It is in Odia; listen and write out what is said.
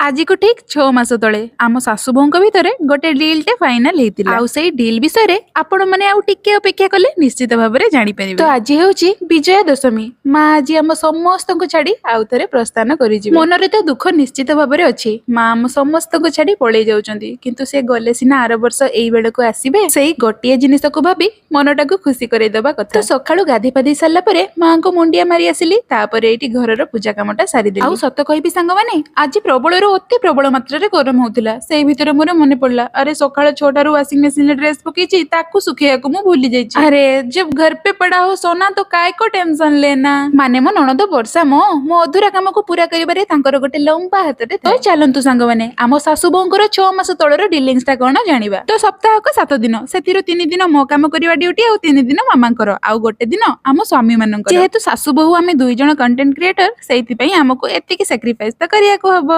ଆଜିକୁ ଠିକ 6 ମାସ ତଳେ ଆମ ଶାଶୁ ବୋହୂଙ୍କ ଭିତରେ ଗୋଟେ ଡିଲ୍ ଟେ ଫାଇନାଲ ହେଇଥିଲା। ଆଉ ସେଇ ଡିଲ୍ ବିଷୟରେ ଆପଣ ମାନେ ଆଉ ଟିକେ ଅପେକ୍ଷା କଲେ ନିଶ୍ଚିତ ଭାବରେ ଜାଣିପାରିବେ। ତ ଆଜି ହେଉଛି ବିଜୟା ଦଶମୀ। ମା ଆଜି ଆମ ସମସ୍ତଙ୍କୁ ଛାଡି ଆଉ ଥରେ ପ୍ରସ୍ଥାନ କରିଯିବେ। ମନରେ ତ ଦୁଃଖ ନିଶ୍ଚିତ ଭାବରେ ଅଛି। ମା ଆମ ସମସ୍ତଙ୍କୁ ଛାଡି ପଳେଇ ଯାଉଛନ୍ତି, କିନ୍ତୁ ସେ ଗଲେ ସିନା ଆର ବର୍ଷ ଏଇ ବେଳକୁ ଆସିବେ। ସେଇ ଗୋଟିଏ ଜିନିଷକୁ ଭାବି ମନଟାକୁ ଖୁସି କରେଇଦବା କଥା। ତ ସକାଳୁ ଗାଧେଇ ପାଧେଇ ସାରିଲା ପରେ ମାଙ୍କୁ ମୁଣ୍ଡିଆ ମାରି ଆସିଲି। ତାପରେ ଏଇଠି ଘରର ପୂଜା କାମଟା ସାରିଦେଲି। ଆଉ ସତ କହିବି ସାଙ୍ଗମାନେ, ଆଜି ପ୍ରବଳରୁ ଅତି ପ୍ରବଳ ମାତ୍ରାରେ ଗରମ ହଉଥିଲା। ସେଇ ଭିତରେ ମୋର ମନେ ପଡିଲା, ଆରେ ସକାଳ 6ଟାରୁ ୱାସିଂ ମେସିନରେ ଡ୍ରେସ ପକେଇଛି, ତାକୁ ଶୁଖେଇବାକୁ ମୁଁ ଭୁଲି ଯାଇଛି। अरे जब घर पे पड़ा हो सोना तो काय को टेंशन लेना। ମାନେ ମୋ ନଣନ୍ଦ ବର୍ଷା ମୋ ଅଧୁରା କାମକୁ ପୁରା କରିବାରେ ତାଙ୍କର ଗୋଟେ ଲମ୍ବା ହାତଟେ। ତ ଚାଲନ୍ତୁ ସାଙ୍ଗମାନେ, ଆମ ଶାଶୁ ବୋହୂଙ୍କର 6 ମାସ ତଳର ଡିଲିଂସ ଟା କଣ ଜାଣିବା। ତ ସପ୍ତାହକ 7 ଦିନ, ସେଥିରୁ 3 ଦିନ ମୋ କାମ କରିବା ଡ୍ୟୁଟି, ଆଉ 3 ଦିନ ମାମାଙ୍କର, ଆଉ ଗୋଟେ ଦିନ ଆମ ସ୍ୱାମୀ ମାନଙ୍କର। ଯେହେତୁ ଶାଶୁ ବୋହୂ ଆମେ ଦୁଇ ଜଣ କଣ୍ଟେଣ୍ଟ କ୍ରିଏଟର, ସେଇଥିପାଇଁ ଆମକୁ ଏତିକି ସାକ୍ରିଫାଇସ ତ କରିବାକୁ ହବ।